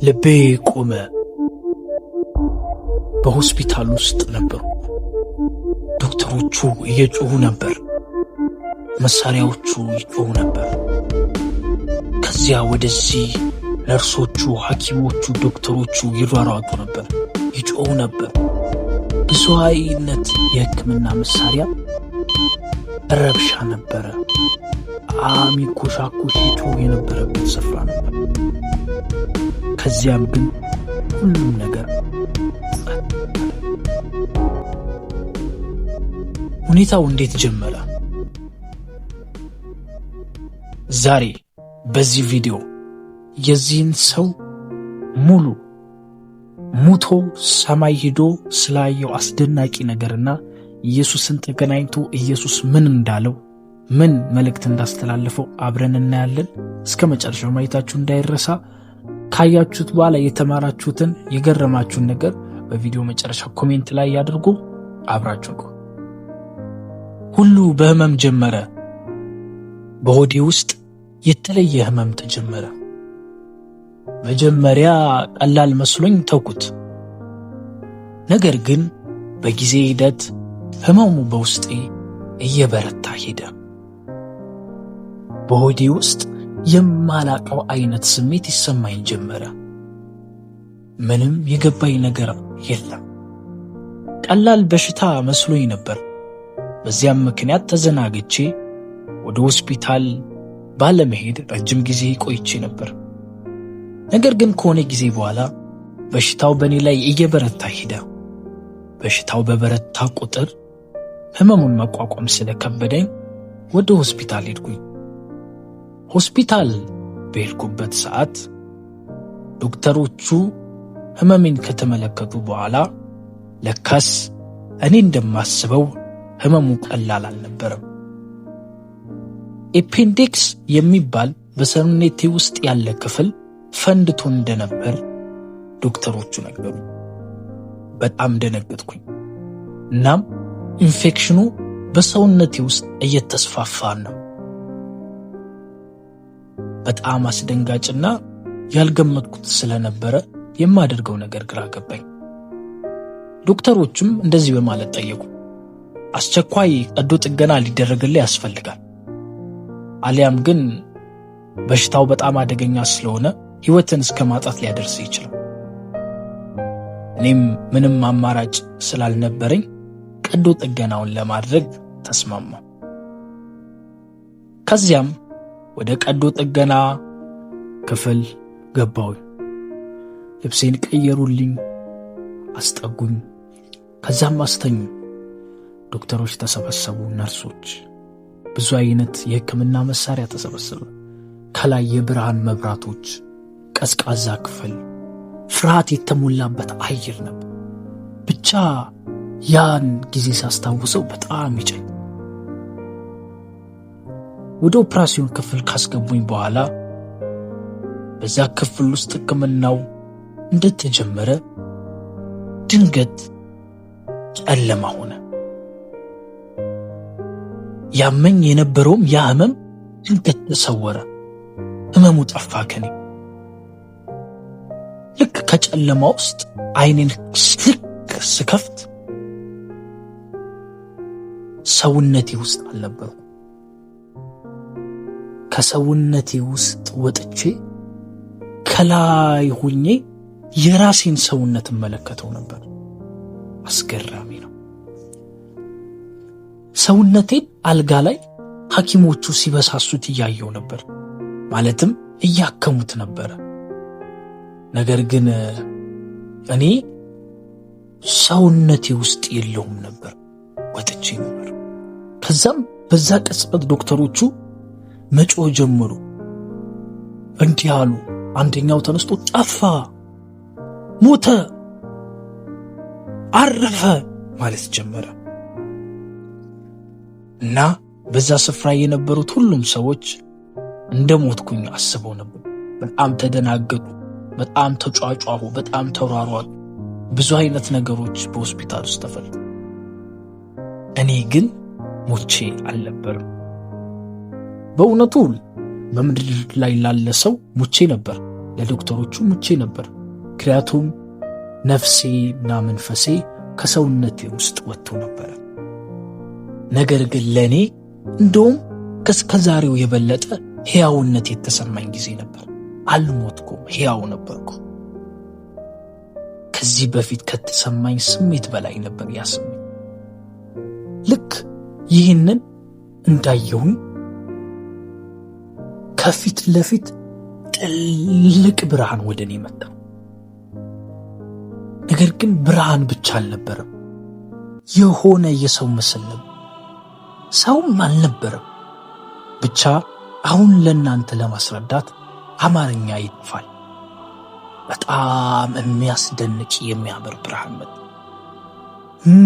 ልቤ ቆመ። በሆስፒታል ውስጥ ነበሩ። ዶክተሮቹ እየጮሁ ነበር። መሳሪያዎቹ ይጮሁ ነበር። ከዚያ ወደዚህ ነርሶቹ፣ ሐኪሞቹ፣ ዶክተሮቹ ይሯሯጡ ነበር፣ ይጮሁ ነበር። ብዙ አይነት የሕክምና መሳሪያ ረብሻ ነበረ። አሚኮሻኮሽ ይጮህ የነበረበት ስፍራ ነበር። ከዚያም ግን ሁሉም ነገር ጸጥ አለ። ሁኔታው እንዴት ጀመረ? ዛሬ በዚህ ቪዲዮ የዚህን ሰው ሙሉ ሙቶ ሰማይ ሂዶ ስላየው አስደናቂ ነገርና ኢየሱስን ተገናኝቶ ኢየሱስ ምን እንዳለው፣ ምን መልእክት እንዳስተላለፈው አብረን እናያለን። እስከ መጨረሻው ማየታችሁ እንዳይረሳ። ካያችሁት በኋላ የተማራችሁትን የገረማችሁን ነገር በቪዲዮ መጨረሻ comment ላይ ያድርጉ። አብራችሁ ሁሉ በህመም ጀመረ። በሆዴ ውስጥ የተለየ ህመም ተጀመረ። መጀመሪያ ቀላል መስሎኝ ተውኩት። ነገር ግን በጊዜ ሂደት ህመሙ በውስጤ እየበረታ ሄደ። በሆዴ ውስጥ የማላቀው አይነት ስሜት ይሰማኝ ጀመረ። ምንም የገባኝ ነገር የለም። ቀላል በሽታ መስሎኝ ነበር። በዚያም ምክንያት ተዘናግቼ ወደ ሆስፒታል ባለመሄድ ረጅም ጊዜ ቆይቼ ነበር። ነገር ግን ከሆነ ጊዜ በኋላ በሽታው በእኔ ላይ እየበረታ ሄደ። በሽታው በበረታ ቁጥር ህመሙን መቋቋም ስለከበደኝ ወደ ሆስፒታል ሄድኩኝ። ሆስፒታል በሄድኩበት ሰዓት ዶክተሮቹ ህመሜን ከተመለከቱ በኋላ ለካስ እኔ እንደማስበው ህመሙ ቀላል አልነበረም። Appendix የሚባል በሰውነቴ ውስጥ ያለ ክፍል ፈንድቶ እንደነበር ዶክተሮቹ ነገሩ። በጣም ደነገጥኩኝ። እናም ኢንፌክሽኑ በሰውነቴ ውስጥ እየተስፋፋ ነው። በጣም አስደንጋጭና ያልገመትኩት ስለነበረ የማደርገው ነገር ግራ ገባኝ። ዶክተሮቹም እንደዚህ በማለት ጠየቁ። አስቸኳይ ቀዶ ጥገና ሊደረግልህ ያስፈልጋል። አሊያም ግን በሽታው በጣም አደገኛ ስለሆነ ሕይወትን እስከ ማጣት ሊያደርስ ይችላል። እኔም ምንም አማራጭ ስላልነበረኝ ቀዶ ጥገናውን ለማድረግ ተስማማ። ከዚያም ወደ ቀዶ ጥገና ክፍል ገባሁኝ። ልብሴን ቀየሩልኝ፣ አስጠጉኝ፣ ከዛም አስተኙ። ዶክተሮች ተሰበሰቡ፣ ነርሶች፣ ብዙ አይነት የሕክምና መሳሪያ ተሰበሰበ። ከላይ የብርሃን መብራቶች፣ ቀዝቃዛ ክፍል፣ ፍርሃት የተሞላበት አየር ነበር። ብቻ ያን ጊዜ ሳስታውሰው በጣም ይጨኝ። ወደ ኦፕራሲዮን ክፍል ካስገቡኝ በኋላ በዛ ክፍል ውስጥ ሕክምናው እንደተጀመረ ድንገት ጨለማ ሆነ። ያመኝ የነበረውም ያ ህመም ድንገት ተሰወረ። ህመሙ ጠፋ ከኔ። ልክ ከጨለማ ውስጥ አይኔን ልክ ስከፍት ሰውነቴ ውስጥ አልነበርኩም። ከሰውነቴ ውስጥ ወጥቼ ከላይ ሁኜ የራሴን ሰውነት እመለከተው ነበር። አስገራሚ ነው። ሰውነቴን አልጋ ላይ ሐኪሞቹ ሲበሳሱት እያየው ነበር። ማለትም እያከሙት ነበረ። ነገር ግን እኔ ሰውነቴ ውስጥ የለውም ነበር፣ ወጥቼ ነበር። ከዛም በዛ ቅጽበት ዶክተሮቹ መጮህ ጀመሩ። እንዲህ አሉ። አንደኛው ተነስቶ ጠፋ፣ ሞተ፣ አረፈ ማለት ጀመረ። እና በዛ ስፍራ የነበሩት ሁሉም ሰዎች እንደ ሞትኩኝ አስበው ነበር። በጣም ተደናገጡ፣ በጣም ተጯጯሁ፣ በጣም ተሯሯጡ። ብዙ አይነት ነገሮች በሆስፒታል ውስጥ ተፈጠሩ። እኔ ግን ሞቼ አልነበርም። በእውነቱ በምድር ላይ ላለ ሰው ሙቼ ነበር፣ ለዶክተሮቹ ሙቼ ነበር። ምክንያቱም ነፍሴና መንፈሴ ከሰውነቴ ውስጥ ወጥቶ ነበረ። ነገር ግን ለእኔ እንደውም ከዛሬው የበለጠ ሕያውነት የተሰማኝ ጊዜ ነበር። አልሞትኩም፣ ሕያው ነበርኩ። ከዚህ በፊት ከተሰማኝ ስሜት በላይ ነበር ያ ስሜት። ልክ ይህንን እንዳየሁኝ ከፊት ለፊት ትልቅ ብርሃን ወደ እኔ መጣ። ነገር ግን ብርሃን ብቻ አልነበረም፣ የሆነ የሰው ምስል ነበር። ሰውም አልነበረም። ብቻ አሁን ለእናንተ ለማስረዳት አማርኛ ይጥፋል። በጣም የሚያስደንቅ የሚያምር ብርሃን መጣ።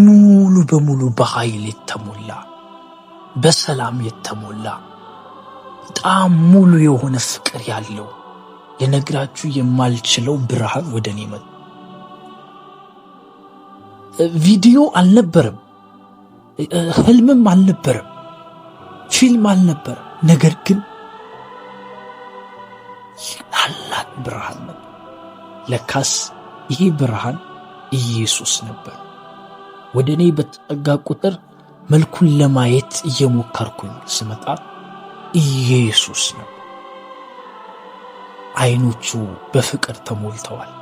ሙሉ በሙሉ በኃይል የተሞላ፣ በሰላም የተሞላ፣ በጣም ሙሉ የሆነ ፍቅር ያለው፣ ልነግራችሁ የማልችለው ብርሃን ወደ እኔ መጣ። ቪዲዮ አልነበረም፣ ህልምም አልነበረም፣ ፊልም አልነበረም። ነገር ግን ታላቅ ብርሃን ነበር። ለካስ ይህ ብርሃን ኢየሱስ ነበር። ወደ እኔ በተጠጋ ቁጥር መልኩን ለማየት እየሞከርኩኝ ስመጣ ኢየሱስ ነበር። አይኖቹ በፍቅር ተሞልተዋል።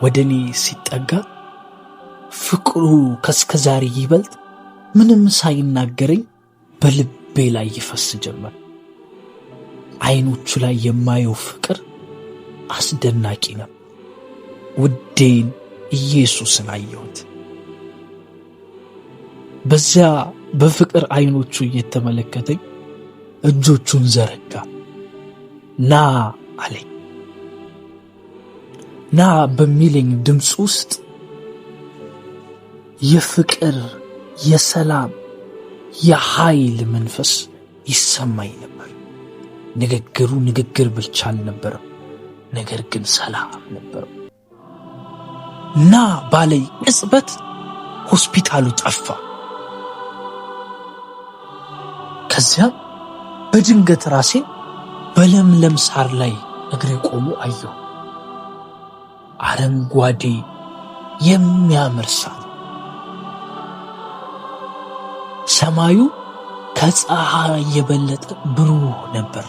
ወደ እኔ ሲጠጋ ፍቅሩ ከእስከዛሬ ይበልጥ ምንም ሳይናገረኝ በልቤ ላይ ይፈስ ጀመር። አይኖቹ ላይ የማየው ፍቅር አስደናቂ ነበር። ውዴን ኢየሱስን አየሁት። በዚያ በፍቅር አይኖቹ እየተመለከተኝ እጆቹን ዘረጋ። ና አለኝ። ና በሚለኝ ድምፅ ውስጥ የፍቅር፣ የሰላም፣ የኃይል መንፈስ ይሰማኝ ነበር። ንግግሩ ንግግር ብቻ አልነበረም፣ ነገር ግን ሰላም ነበረው። ና ባለኝ ቅጽበት ሆስፒታሉ ጠፋ። ከዚያም በድንገት ራሴን በለምለም ሳር ላይ እግሬ ቆሞ አየሁ። አረንጓዴ የሚያምር ሳር፣ ሰማዩ ከፀሐይ የበለጠ ብሩህ ነበር።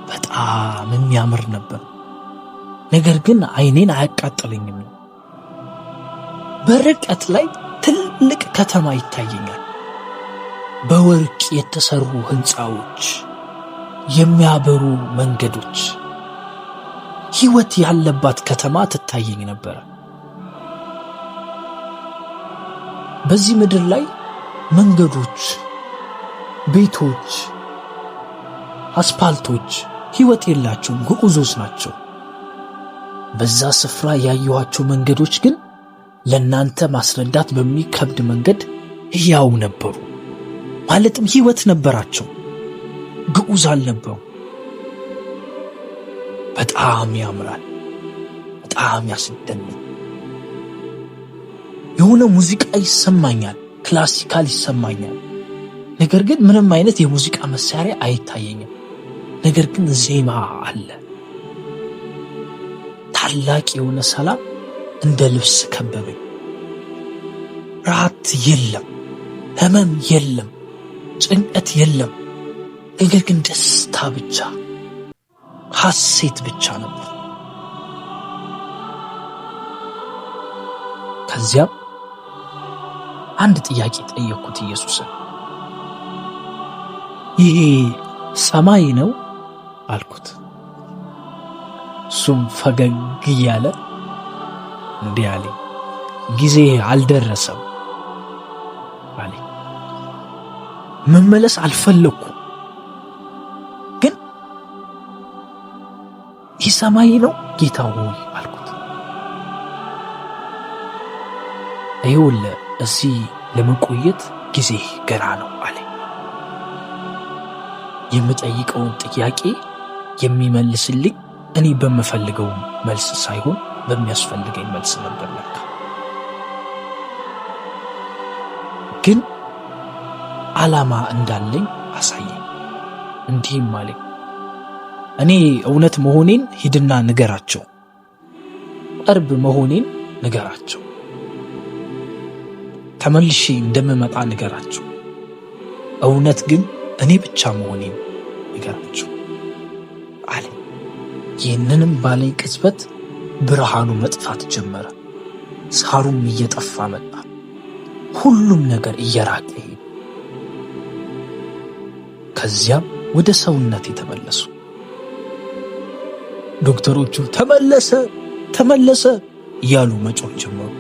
በጣም የሚያምር ነበር። ነገር ግን አይኔን አያቃጥለኝም። በርቀት ላይ ትልቅ ከተማ ይታየኛል። በወርቅ የተሰሩ ሕንፃዎች፣ የሚያበሩ መንገዶች፣ ሕይወት ያለባት ከተማ ትታየኝ ነበረ። በዚህ ምድር ላይ መንገዶች፣ ቤቶች፣ አስፓልቶች ሕይወት የላቸውም፣ ግዑዞች ናቸው። በዛ ስፍራ ያየኋቸው መንገዶች ግን ለእናንተ ማስረዳት በሚከብድ መንገድ ሕያው ነበሩ። ማለትም ሕይወት ነበራቸው፣ ግዑዝ አልነበሩ። በጣም ያምራል፣ በጣም ያስደንቅ። የሆነ ሙዚቃ ይሰማኛል፣ classical ይሰማኛል። ነገር ግን ምንም አይነት የሙዚቃ መሳሪያ አይታየኝም። ነገር ግን ዜማ አለ። ታላቅ የሆነ ሰላም እንደ ልብስ ከበበኝ። ፍርሃት የለም፣ ህመም የለም፣ ጭንቀት የለም። ነገር ግን ደስታ ብቻ፣ ሐሴት ብቻ ነበር። ከዚያም አንድ ጥያቄ ጠየቅኩት ኢየሱስን። ይሄ ሰማይ ነው አልኩት። እሱም ፈገግ እያለ እንዲህ አለኝ፣ ጊዜ አልደረሰም አለኝ። መመለስ አልፈለግኩም፣ ግን ይህ ሰማይ ነው ጌታ ሆይ አልኩት። ይኸውልህ እዚህ ለመቆየት ጊዜ ገና ነው አለኝ። የምጠይቀውን ጥያቄ የሚመልስልኝ እኔ በምፈልገው መልስ ሳይሆን በሚያስፈልገኝ መልስ ነበር ለካ። ግን ዓላማ እንዳለኝ አሳየኝ። እንዲህም አለኝ፣ እኔ እውነት መሆኔን ሂድና ንገራቸው፣ ቅርብ መሆኔን ንገራቸው፣ ተመልሼ እንደምመጣ ንገራቸው፣ እውነት ግን እኔ ብቻ መሆኔን ንገራቸው አለ። ይህንንም ባለኝ ቅጽበት ብርሃኑ መጥፋት ጀመረ። ሳሩም እየጠፋ መጣ። ሁሉም ነገር እየራቀ ሄደ። ከዚያም ወደ ሰውነት የተመለሱ ዶክተሮቹ ተመለሰ ተመለሰ እያሉ መጮህ ጀመሩ።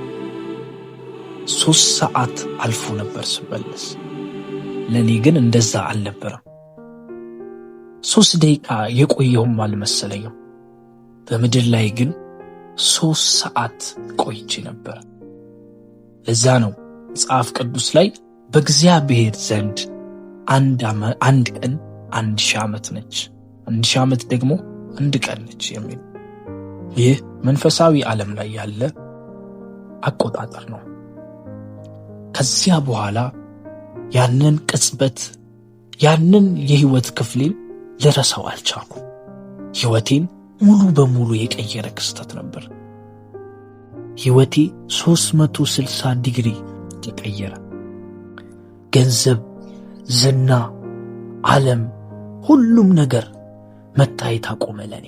3 ሰዓት አልፎ ነበር ስመለስ። ለእኔ ግን እንደዛ አልነበረም። 3 ደቂቃ የቆየሁም አልመሰለኝም። በምድር ላይ ግን 3 ሰዓት ቆይቼ ነበር። ለዛ ነው መጽሐፍ ቅዱስ ላይ በእግዚአብሔር ዘንድ አንድ ቀን 1000 ዓመት ነች፣ 1000 ዓመት ደግሞ አንድ ቀን ነች የሚል። ይህ መንፈሳዊ ዓለም ላይ ያለ አቆጣጠር ነው። ከዚያ በኋላ ያንን ቅጽበት ያንን የህይወት ክፍሌን ልረሳው አልቻልኩም። ህይወቴን ሙሉ በሙሉ የቀየረ ክስተት ነበር። ህይወቴ 360 ዲግሪ ተቀየረ። ገንዘብ፣ ዝና፣ ዓለም፣ ሁሉም ነገር መታየት አቆመ ለኔ።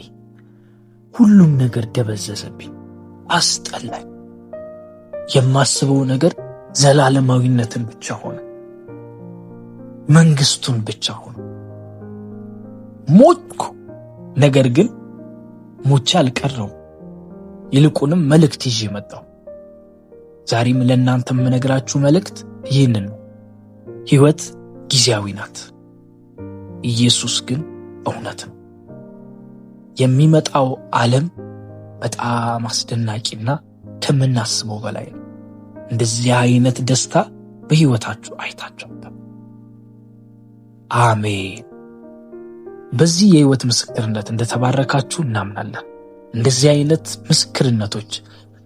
ሁሉም ነገር ደበዘዘብኝ፣ አስጠላኝ። የማስበው ነገር ዘላለማዊነትን ብቻ ሆነ፣ መንግስቱን ብቻ ሆነ። ሞትኩ። ነገር ግን ሞቼ አልቀረውም። ይልቁንም መልእክት ይዤ መጣሁ። ዛሬም ለእናንተ የምነግራችሁ መልእክት ይህንን ነው። ህይወት ጊዜያዊ ናት። ኢየሱስ ግን እውነት ነው። የሚመጣው ዓለም በጣም አስደናቂና ከምናስበው በላይ ነው። እንደዚህ አይነት ደስታ በህይወታችሁ አይታችሁ አሜን። በዚህ የህይወት ምስክርነት እንደተባረካችሁ እናምናለን። እንደዚህ አይነት ምስክርነቶች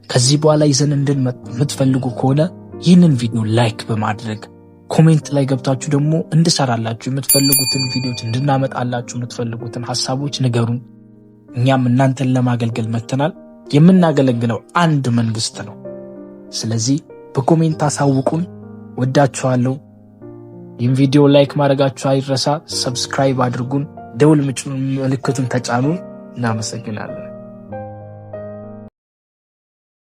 ከዚህ በኋላ ይዘን እንድንመጣ የምትፈልጉ ከሆነ ይህንን ቪዲዮ like በማድረግ comment ላይ ገብታችሁ ደግሞ እንድሰራላችሁ የምትፈልጉትን ቪዲዮዎች እንድናመጣላችሁ የምትፈልጉትን ሀሳቦች ንገሩን። እኛም እናንተን ለማገልገል መጥተናል። የምናገለግለው አንድ መንግስት ነው። ስለዚህ በ comment አሳውቁን። ወዳችኋለሁ። ይህን ቪዲዮ like ማድረጋችሁ አይረሳ። Subscribe አድርጉን። ደውል ምልክቱን ተጫኑ። እናመሰግናለን።